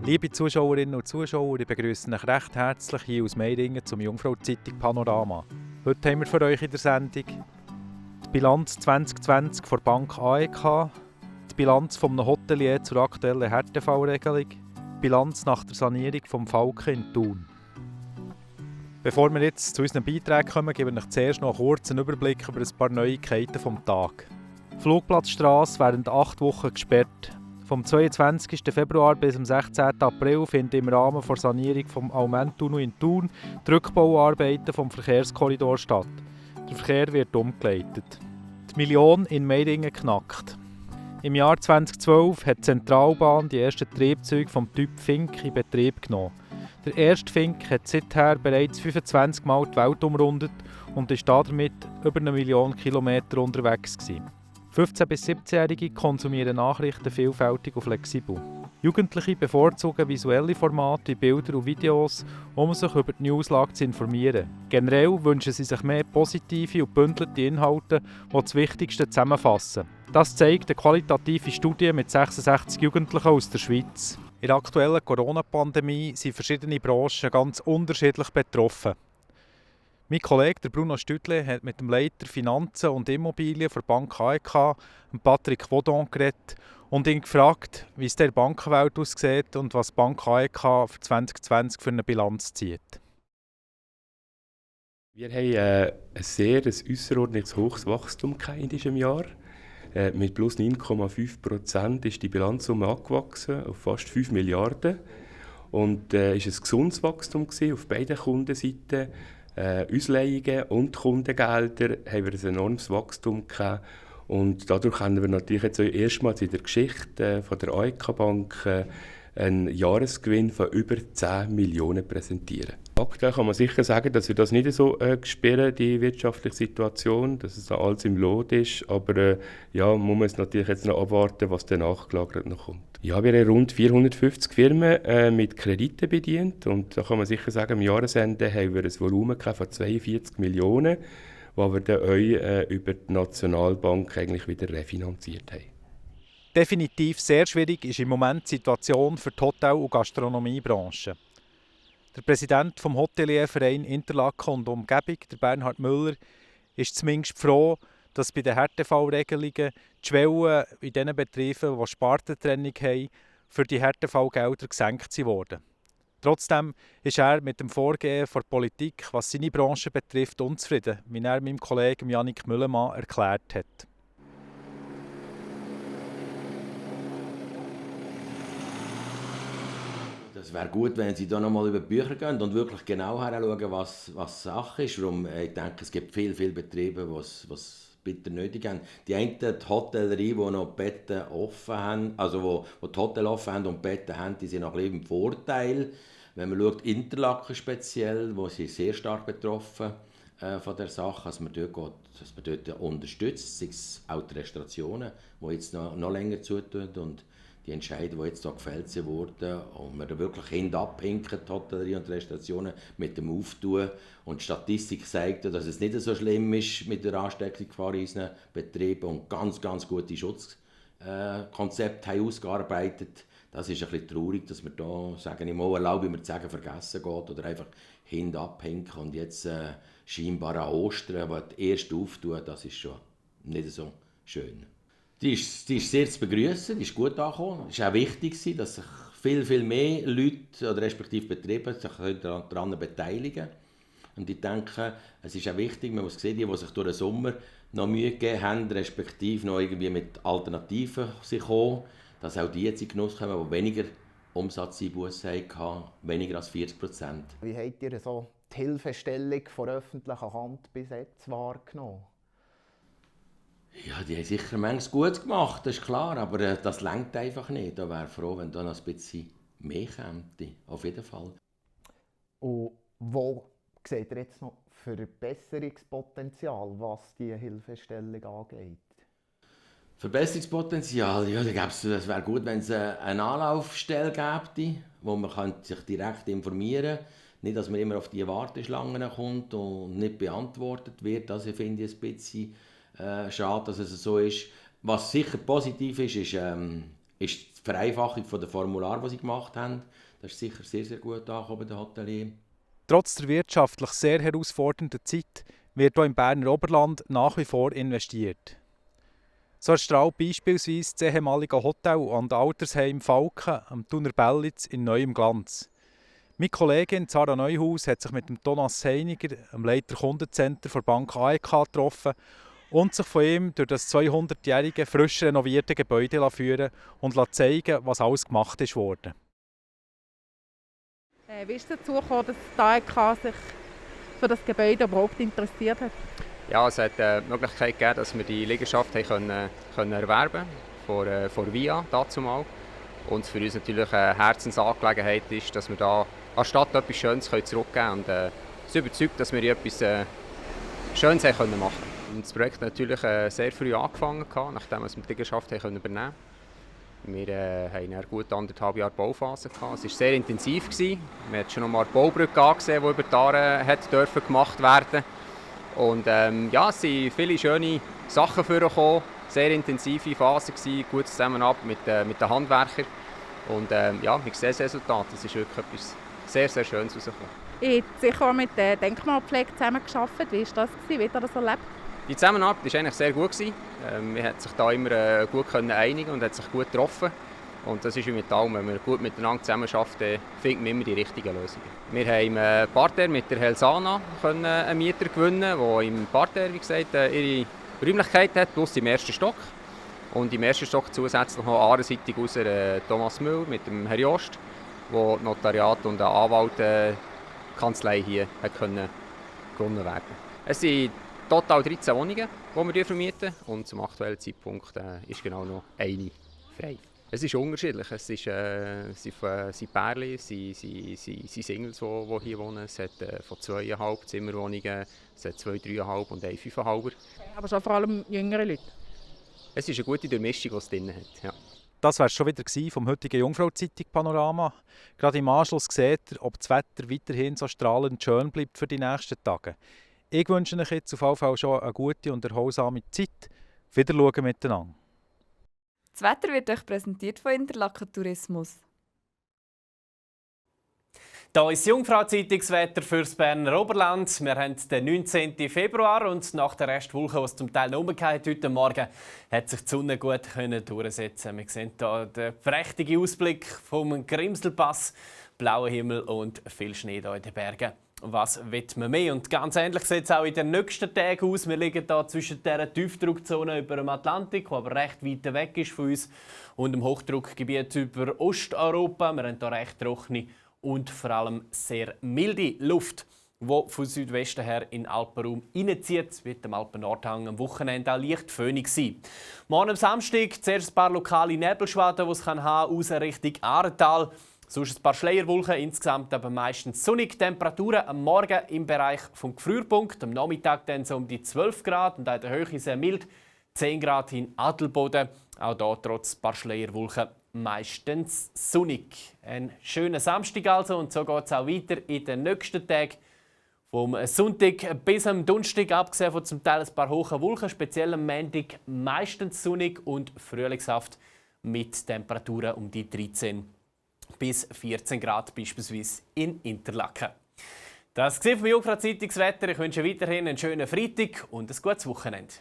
Liebe Zuschauerinnen und Zuschauer, ich begrüße euch recht herzlich hier aus Meiringen zum Jungfrau-Zeitung Panorama. Heute haben wir für euch in der Sendung die Bilanz 2020 der Bank AEK, die Bilanz eines Hoteliers zur aktuellen Härtefallregelung, die Bilanz nach der Sanierung des Falken in Thun. Bevor wir jetzt zu unseren Beiträgen kommen, gebe ich euch zuerst noch einen kurzen Überblick über ein paar Neuigkeiten des Tages. Die Flugplatzstrasse während 8 Wochen gesperrt. Vom 22. Februar bis zum 16. April finden im Rahmen der Sanierung des Aumenttunnel in Thun die Rückbauarbeiten vom Verkehrskorridor statt. Der Verkehr wird umgeleitet. Die Million in Meiringen knackt. Im Jahr 2012 hat die Zentralbahn die ersten Triebzüge vom Typ Fink in Betrieb genommen. Der erste Fink hat seither bereits 25 Mal die Welt umrundet und ist damit über 1 Million Kilometer unterwegs gewesen. 15- bis 17-Jährige konsumieren Nachrichten vielfältig und flexibel. Jugendliche bevorzugen visuelle Formate wie Bilder und Videos, um sich über die Newslage zu informieren. Generell wünschen sie sich mehr positive und bündelte Inhalte, die das Wichtigste zusammenfassen. Das zeigt eine qualitative Studie mit 66 Jugendlichen aus der Schweiz. In der aktuellen Corona-Pandemie sind verschiedene Branchen ganz unterschiedlich betroffen. Mein Kollege Bruno Stüdle hat mit dem Leiter Finanzen und Immobilien der Bank AEK, Patrick Vaudon, geredet und ihn gefragt, wie es der Bankenwelt aussieht und was die Bank AEK für 2020 für eine Bilanz zieht. Wir haben ein sehr ausserordentlich hohes Wachstum in diesem Jahr. Mit plus 9,5% ist die Bilanzsumme angewachsen auf fast 5 Milliarden. Und es war ein gesundes Wachstum auf beiden Kundenseiten. Ausleihungen und Kundengelder haben wir ein enormes Wachstum gehabt. Und dadurch können wir natürlich jetzt erstmals in der Geschichte von der AEK Bank einen Jahresgewinn von über 10 Millionen präsentieren. Aktuell kann man sicher sagen, dass wir das nicht so spüren, die wirtschaftliche Situation, dass es da alles im Lot ist. Aber man muss natürlich jetzt noch abwarten, was danach gelagert noch kommt. Ja, wir haben rund 450 Firmen mit Krediten bedient. Und da kann man sicher sagen, am Jahresende haben wir ein Volumen von 42 Millionen, das wir dann auch über die Nationalbank eigentlich wieder refinanziert haben. Definitiv sehr schwierig ist im Moment die Situation für die Hotel- und Gastronomiebranche. Der Präsident des Hoteliervereins Interlaken und Umgebung, der Bernhard Müller, ist zumindest froh, dass bei den Härtefallregelungen die Schwellen in den Betrieben, die Spartentrennung haben, für die Härtefallgelder gesenkt wurden. Trotzdem ist er mit dem Vorgehen der Politik, was seine Branche betrifft, unzufrieden, wie er meinem Kollegen Jannik Müllemann erklärt hat. Es wäre gut, wenn Sie da nochmal über die Bücher gehen und wirklich genau hinschauen, was Sache ist. Warum, ich denke, es gibt viele Betriebe, die es bitter nötig haben. Die einen, die Hotellerie, die noch die Betten offen haben, also wo die Hotels offen haben und die Betten haben, die sind noch ein bisschen im Vorteil. Wenn man schaut, Interlaken speziell, wo sie sehr stark betroffen von der Sache, dass man dort unterstützt, sei es auch die Restaurationen, die jetzt noch länger zutun und die Entscheidungen, die jetzt hier gefällt wurden, und man wirklich Kinder abhinken, die Hotellerie und die Restaurationen mit dem Auftun. Und die Statistik zeigt, dass es nicht so schlimm ist mit der Ansteckungsgefahr in unseren Betrieben und ganz gute Schutzkonzepte haben ausgearbeitet. Das ist ein bisschen traurig, dass man da, sagen ich mal, erlaube ich mir zu sagen, vergessen geht oder einfach Kinder abhinken. Und jetzt scheinbar an Ostern, wo die erste Auftun, das ist schon nicht so schön. Die ist sehr zu begrüßen, die ist gut angekommen. Es war auch wichtig, dass sich viel mehr Leute oder respektive Betriebe sich daran beteiligen. Und ich denke, es ist auch wichtig, man muss sehen, die sich durch den Sommer noch Mühe gegeben haben, respektive noch irgendwie mit Alternativen sich kommen, dass auch die jetzt in Genuss kommen, die weniger Umsatzeinbußen hatten, weniger als 40%. Wie habt ihr so die Hilfestellung von öffentlicher Hand bis jetzt wahrgenommen? Ja, die haben sicher manches gut gemacht, das ist klar, aber das reicht einfach nicht. Da wäre froh, wenn da noch ein bisschen mehr käme, auf jeden Fall. Und wo seht ihr jetzt noch Verbesserungspotenzial, was die Hilfestellung angeht? Verbesserungspotenzial, ja, es wäre gut, wenn es eine Anlaufstelle gäbe, wo man sich direkt informieren kann. Nicht, dass man immer auf die Warteschlangen kommt und nicht beantwortet wird. Das finde ich ein bisschen schade, dass es so ist. Was sicher positiv ist ist die Vereinfachung der Formulare, die sie gemacht haben. Das ist sicher sehr, sehr gut angekommen bei den Hoteliers. Trotz der wirtschaftlich sehr herausfordernden Zeit wird auch im Berner Oberland nach wie vor investiert. So erstrahlt beispielsweise das ehemalige Hotel und Altersheim Falken am Thuner Bellitz in neuem Glanz. Meine Kollegin Sarah Neuhaus hat sich mit dem Thomas Heiniger, dem Leiter Kundencenter der Bank AEK, getroffen und sich von ihm durch das 200-jährige, frisch renovierte Gebäude führen und zeigen, was alles gemacht wurde. Wie ist es dazu gekommen, dass die AEK sich für das Gebäude überhaupt interessiert hat? Ja, es hat die Möglichkeit gegeben, dass wir die Liegenschaft erwerben können von VIA dazumal. Und für uns natürlich eine Herzensangelegenheit ist, dass wir da anstatt etwas Schönes zurückgeben können. Und es überzeugt, dass wir etwas Schönes machen können. Und das Projekt hat natürlich sehr früh angefangen, nachdem wir die Liegenschaft übernehmen konnten. Wir hatten eine gut 1,5 Jahre Bauphase. Es war sehr intensiv. Wir haben schon noch mal die Baubrücke angesehen, die über die Aare gemacht werden. Und es sind viele schöne Sachen vorgekommen. Sehr intensive Phase, gute Zusammenarbeit mit den Handwerkern. Und wir sehen das Resultat. Es ist wirklich etwas sehr, sehr Schönes herausgekommen. Ich habe sicher mit der Denkmalpflege zusammengearbeitet. Wie war das? Wie hat er das erlebt? Die Zusammenarbeit war eigentlich sehr gut. Man hat sich da immer gut einigen und hat sich gut getroffen. Und das ist wie mit allem, wenn wir gut miteinander zusammenarbeiten, findet man immer die richtigen Lösungen. Wir haben im Parterre mit der Helsana einen Mieter gewinnen, der im Parterre, wie gesagt, ihre Räumlichkeit hat, plus im ersten Stock. Und im ersten Stock zusätzlich noch aarenseitig raus Thomas Müller mit dem Herrn Jost, wo Notariat und eine Anwaltkanzlei hier gewonnen werden. Es sind total 13 Wohnungen, die wir vermieten. Und zum aktuellen Zeitpunkt ist genau noch eine frei. Es ist unterschiedlich. Es sind Pärchen, es sind Singles, die hier wohnen. Es hat von 2,5 Zimmerwohnungen, es hat 2, 3,5 und 1, 5,5. Aber schon vor allem jüngere Leute. Es ist eine gute Durchmischung, die es drin hat. Ja. Das war es schon wieder vom heutigen Jungfrau-Zeitung-Panorama. Gerade im Anschluss seht ihr, ob das Wetter weiterhin so strahlend schön bleibt für die nächsten Tage. Ich wünsche euch jetzt auf jeden Fall schon eine gute und erholsame Zeit. Wiederschauen miteinander. Das Wetter wird euch präsentiert von Interlaken Tourismus. Hier ist Jungfrau-Zeitungswetter für das Berner Oberland. Wir haben den 19. Februar und nach der Restwoche, die es zum Teil noch umgekehrt heute Morgen, hat sich die Sonne gut durchsetzen. Wir sehen hier den prächtigen Ausblick vom Grimselpass, blauer Himmel und viel Schnee hier in den Bergen. Was will man mehr? Und ganz ähnlich sieht es auch in den nächsten Tagen aus. Wir liegen hier zwischen dieser Tiefdruckzone über dem Atlantik, die aber recht weit weg ist von uns, und dem Hochdruckgebiet über Osteuropa. Wir haben hier recht trockene und vor allem sehr milde Luft, die von Südwesten her in den Alpenraum hineinzieht. Es wird am Alpen-Nordhang am Wochenende auch leicht föhnig sein. Morgen am Samstag zuerst ein paar lokale Nebelschwaden, die es haben, raus Richtung Aaretal. Sonst ein paar Schleierwolken, insgesamt aber meistens sonnig. Temperaturen am Morgen im Bereich vom Gefrierpunkt, am Nachmittag dann so um die 12 Grad und in der Höhe sehr mild, 10 Grad in Adelboden. Auch hier trotz ein paar Schleierwolken meistens sonnig. Ein schöner Samstag also, und so geht es auch weiter in den nächsten Tagen. Vom Sonntag bis am Donnerstag, abgesehen von zum Teil ein paar hohen Wolken, speziell am Montag meistens sonnig und frühlingshaft mit Temperaturen um die 13 bis 14 Grad beispielsweise in Interlaken. Das war vom Jungfrau Zeitungswetter. Ich wünsche weiterhin einen schönen Freitag und ein gutes Wochenende.